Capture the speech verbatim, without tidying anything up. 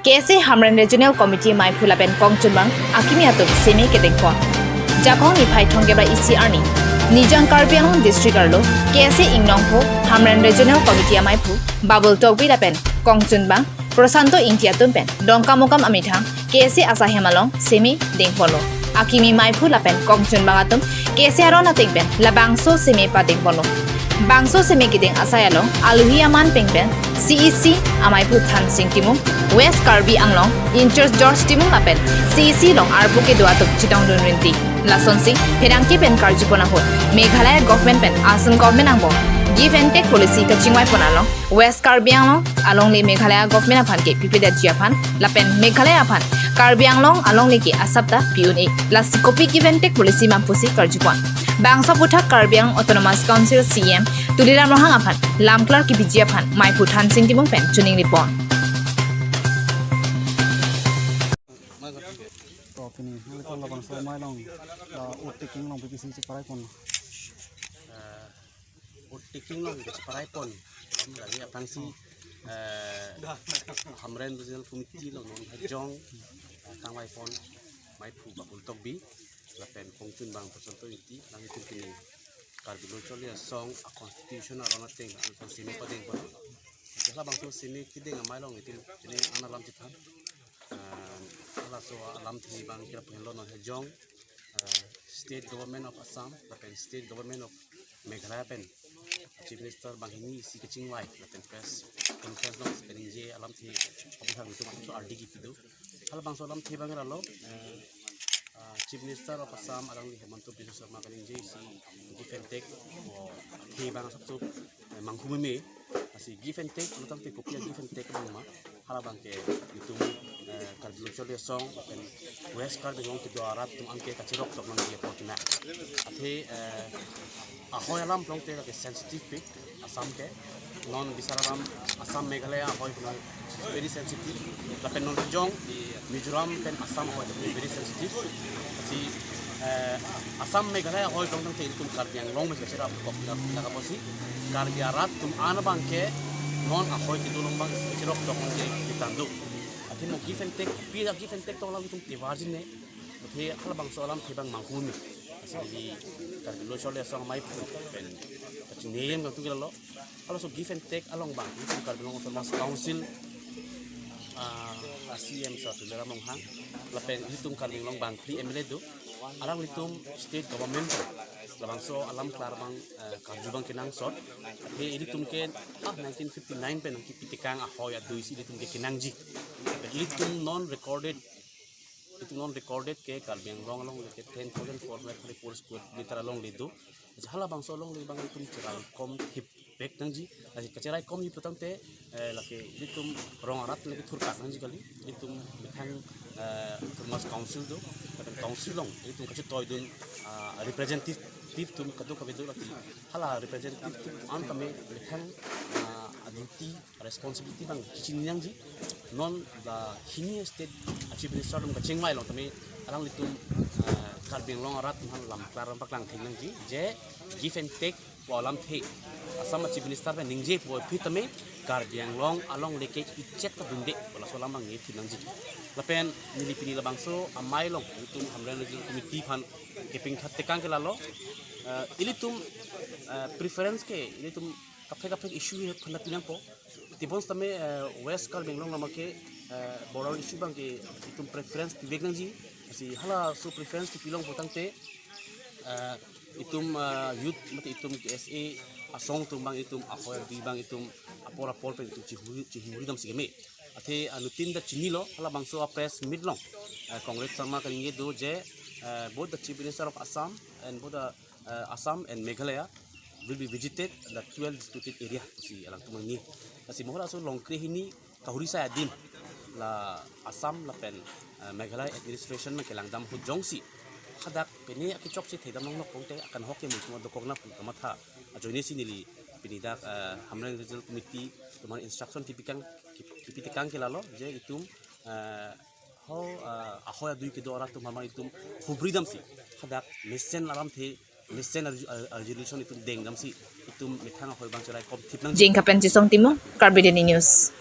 K S A Hamren Regional Committee maiphu lapen kongchunbang akimi atum seme kedengpon. Jakong niphai thomkep ra isi arni Nijang Karbi Anglong District arlo K S A Ingnongpho Hamren Regional Committee amaiphu Babul Tokbi lapen kongchunbang Prosanto Ingti atum pen Dongkamukam amethang K S A asahem along seme dengponlo. Akimi maiphu lapen kongchunbang atum K S A aron ateng pen labangso seme padengponlo. Bangso seme kedeng asai along aluhi aman peng pen C E C amaiphu Thansing Timung, West Karbi Anglong in-charge George Timung lapen C E C along arpu kedo atum chetongdun rinti. Lasonsi pherangke pen karjupon ahut Meghalaya government pen Assam government angbong give and take policy kachingvaipon along West Karbi Anglong alongle Meghalaya government aphan ke pipedetji aphan lapen Meghalaya aphan Karbi Anglong alongle ke asap ta pi-un-e. Lasi kopi give and take policy ma pusi karjupon. Bangso aphuthak Karbi Anglong Autonomous Council C E M Tuliram Ronghang aphan lamklar kepiji aphan maiphu Thansing Timung pen choningripon. To pini, nang lekong labangso amei along, uh, vote taking along P P C cheparaipon. Eh, vote taking along kacheparaipon. Lagi aphrangsi, eh, Hamren Regional Committee along non hajong, eh, kangvaipon maiphu Babul Tokbi lapen kongchunbang Prosanto Ingti, alanglitum pini Karbi Lo Charli Asong a constitution aron ateng, alanglitum seme padengpon. Hala bangso seme kedeng amei along itum pini ana alam chethan. Eh, halaso alamthe abang kira penlo non hajong, eh, State Government of Assam lapen State Government of Meghalaya pen Chief Minister banghini isi kachingvai lapen press conference along kaningje alamthe aphuthak itum atum ardi kipi do. Halabangso alamthe abang lalo, eh, ah, Chief Minister of Assam alangli Himanta Biswa Sarma kaningje isi give and take, o, athe abang asapso, eh, manghu meme. Lasi give and take, lutang te kopi a-give and take abang ma. Halabang ke itum, eh, Karbi Lo Charli Asong lapen West Karbi Anglong kedo arat atum anke kacherok tok nangji apor kena. Athe, eh, ahoi alam along te lake sensitive pik Assam ke. Non bisar alam Assam Meghalaya ahoi kono very sensitive. Lapen non hajong Mizoram pen Assam ahoi very sensitive. Si, eh, Assam Meghalaya ahoi along tangte itum Karbi Anglong mes kacherap kok na na kaposi Karbi arat atum an abang ke non ahoi kedo along abang cherok tok nangji kethan do. Athe mo give and take, pi a-give and take tong alam itum tevarjin ne. Athe halabangso alamthe abang manghu meme. Lasi Karbi Lo Charli Asong amaiphu pen kachineyem kangtung ke lalo. Halaso give and take along abang itum Karbi Anglong Autonomous Council, ah, a-C E M sir Tuliram Ronghang lapen itum Karbi Anglong bangphli M L A do, alanglitum state government labangso alam klar abang, eh, karju abang kenangsot. Athe ilitum ke, ah, nineteen fifty-nine pen nangkepi tekang ahoi adui si ilitum ke kenangji. Ilitum non recorded, itum non recorded ke Karbi Anglong alongle ke ten thousand four hundred thirty-four square meter alongle do. Halabangso alongle abang itum cheraikom thipvek nangji. Lasi kacheraikom ji pu tangte, eh, lake itum rong arat lake thurkak nangji kali. Itum methang, eh, Autonomous Council do, lapen council along itum kachetoidun, ah, representative atum kadokave do lake. Hala representative atum an tame methang, ah, a-duty, responsibility abang chini nangji. Non banghini state a-Chief Minister atum kachingvai along tame alanglitum, eh, Karbi Anglong arat atum aphan lamklar abang paklang thek nangji. Je give and take pu alamthe Assam a-Chief Minister pen ningje pu aphi tame Karbi Anglong alongle ke ichet ta dunde pu laso alam abang nge thip nangji. Lapen neli pini labangso amei along itum Hamren Regional Committee aphan kepingtha tekang ke lalo. Eh, ilitum, eh, preference ke ilitum kaprek kaprek issue aphan ta pinangpo. Tebon sitame, eh, West Karbi Anglong lama ke, eh, border issue abang ke itum preference pivek nangji. Lasi halaso preference kepi along pu tangte, eh, itum, eh, youth mate itum K S A asong atum abang itum ahoi adui abang itum apor apor pen itum chihuri, chihuri damsi keme. Athe anuttin ta chinilo, halabangso a-press meet along, eh, Congress Sarma kaningje do je, eh, both the Chief Minister of Assam and both the, eh, Assam and Meghalaya will be visited the twelve disputed area pusi alangtum nangji. Lasi mo halaso Longkre hini kahuri sai adim la Assam lapen, eh, Meghalaya administration abang kelangdam ahut jongsi hadak pine akechok si thekdam longlok pon te akanhok ke muchung dokok na pu kamatha ajoine si neli pini dak, eh, Hamren Regional Committee atum aphan instruction kepikang, kep-, kepi tekang ke lalo je itum, eh, ho, eh, ahoi adui kedo arat atum aphan itum hubri damsi hadak mesen alamthe, mesen ar-, ar-, resolution itum deng damsi itum methang ahoi abang cheraikom thip nang. Jingkapen Chisong Timung, Karbi Daily News.